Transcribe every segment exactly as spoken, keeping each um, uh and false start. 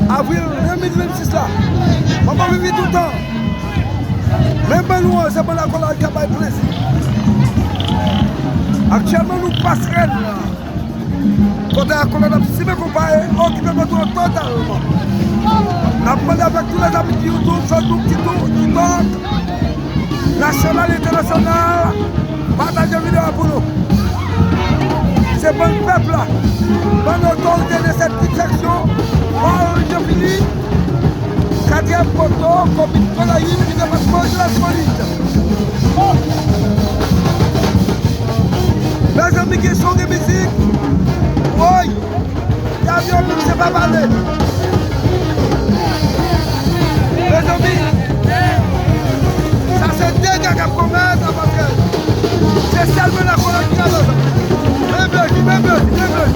avril de mil vennsis la. Manman Vivi toutan. Men ban nou an, se bann akolad k ap bay plezi. Aktyèlman, nou Pasrèn la. Kote akolad ap simen konpa e okipe kont nou totalman. N ap mande avèk tout lèzami ki YouTube, Facebook, TikTok, TikTok, nasyonal, entènasyonal, pataje videyo a pou nou. Se bann pèp la, bann otorite de sèt tit seksyon, Paul Jean Philippe, katriyèm poto, komin Gonayiv, ki depatman Latibonit. Mezanmi, gen son, gen mizik. Woy! Dam yo, moun se pa pale. Mezanmi, sa se dega k ap komèt, paske se sèlman lakolòn ki ka fè sa. Men bèk, men bèk, men bèk.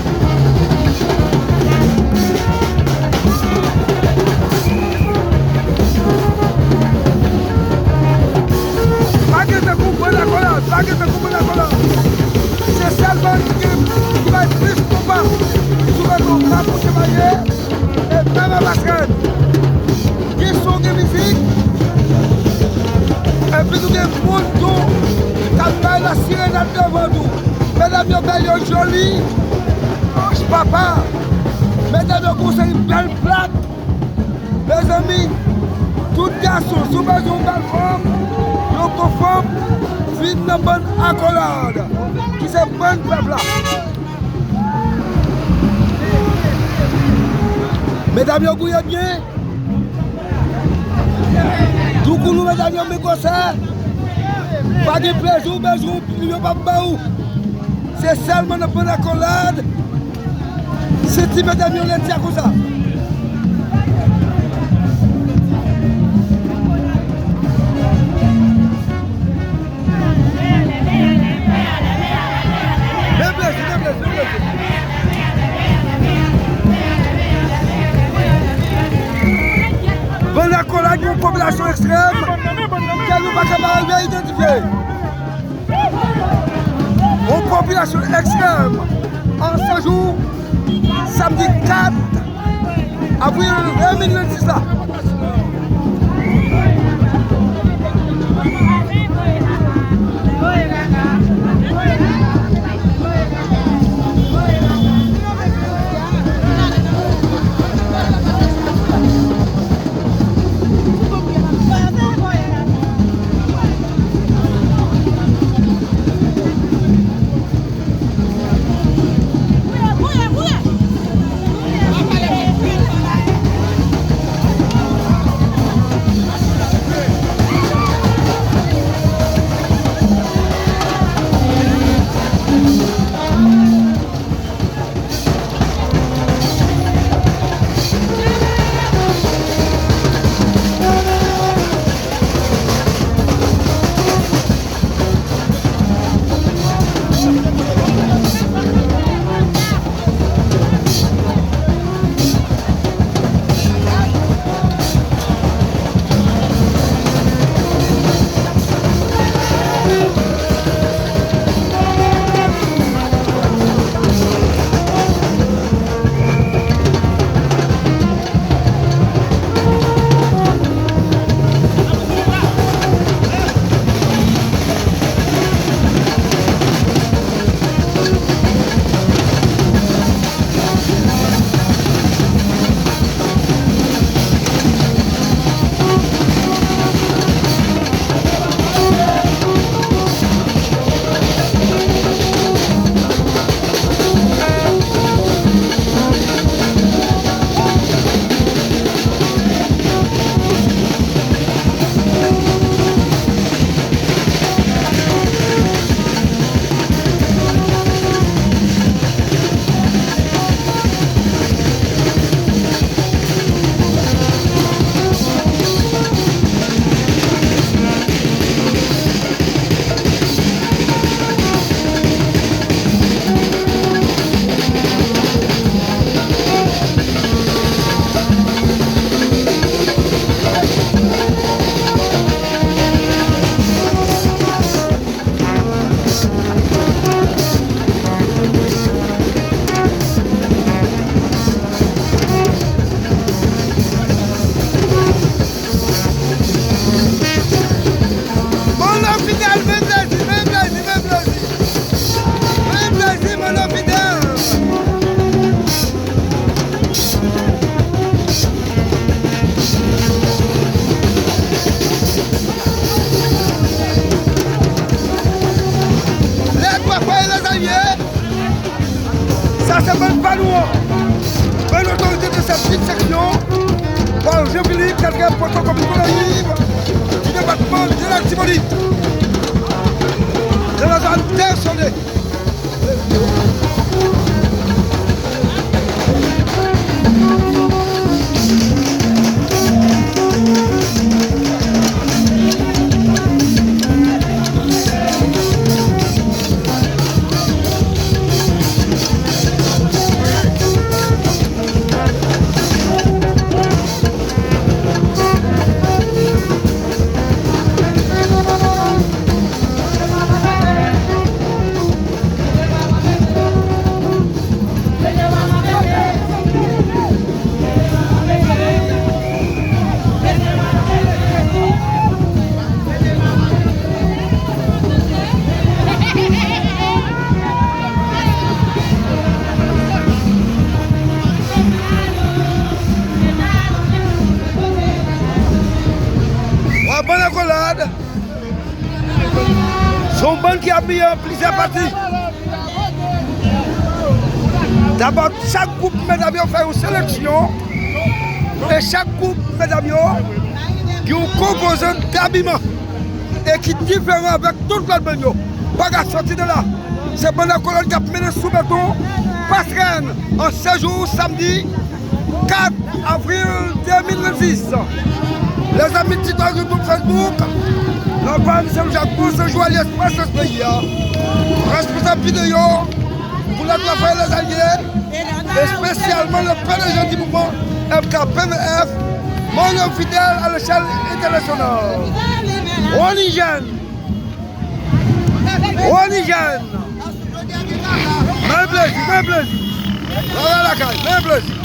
Pa gen tankou mwen lakolòn, pa gen tankou mwen lakolòn. Se sèl bann ki gen, ki bay plis konpa sou rezo, pa pou chevalier, e menm a Pasrèn. Gen son, gen mizik, epi nou gen moun tou k ap bay la sirenad devan nou. Medam yo bèl, yo joli. Papa, medam yo gon seri bèl plak. Mezanmi, tout gason, si w bezwen yon bèl fanm, yon bon fanm, vin nan bann akolad, ki se bann pèp la. Medam yo gouye byen. Doukoulou, medam yo, men gwosè. Pa gen plezi w bezwen, yo p ap ba ou. Se sèlman nan bann akolad. Se ti medam yo lèd sa konsa. Men plezi, men plezi, men plezi. Bann akolad yon popilasyon ekstrèm, ke nou pa kapab rive idantifye. Yon popilasyon ekstrèm an se jou, samdi kat avril de mil vennsis la. Petite section, par Jean-Philippe, quatrième poteau, commune Gonayiv, du département de l'Artibonite, de la zone D S O D. Wa bann akolad. Se yon bann ki apiye an plizyè pati. Dabò, chak gwoup medam yo fè yon seleksyon, e chak gwoup medam yo gen yon konpozant dabiman e ki diferan avèk tout lòt bann yo. Pa ka sòti de la. Se bann akolad k ap mennen sou beton, Pastrèn, an sejou samdi kat avril de mil vennsis. Lèzanmi, TikTok, YouTube, Facebook, nan bann Senjak, Gwo Senjou, alyas Prensès peyi a. Responsab videyo pou Latravay, Lèzalye, espesyalman le P D G du mouvement F K P V F, Mario Fidel à l'échelle internationale. Ronnie Jeune. Ronnie Jeune. Men plezi, men plezi. Travay lakay, men plezi.